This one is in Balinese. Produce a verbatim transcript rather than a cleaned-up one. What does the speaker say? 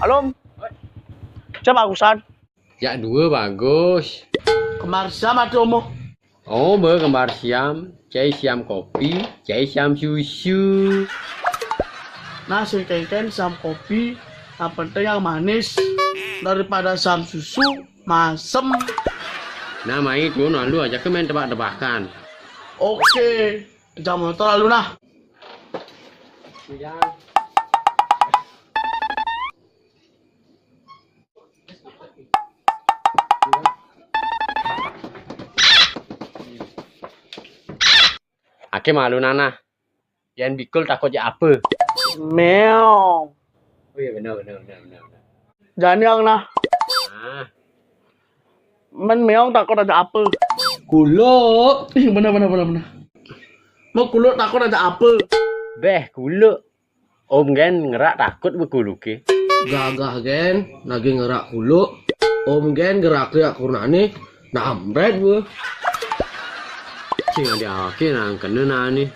Alum. Cep bagusan. Jak dua bagus. Kembar siam atuh omoh. Oh, be kembar siam. Cai siam kopi, cai siam susu. Nah, sing kengken siam kopi, yang penting yang manis, daripada siam susu masem. Nah, mai tuh, nah, lu aja ke main tebak-tebakan. Oke, jam motor lalu nah. Ake malu nana. Yang bikul takut ya apa? Meong. Oh iya, benar, benar, benar, benar. Janiang nah. Nah, Men meong takut aja apa? Kuluk. Ih, benar, benar, benar, benar. Mau kuluk takut aja apa? Beh, kuluk. Om Gen ngerak takut be kuluk ke. Gagah Gen, lagi ngerak kuluk. Om Gen gerak gerak kurnane, nambret be. Cing ada ake nang kena nani.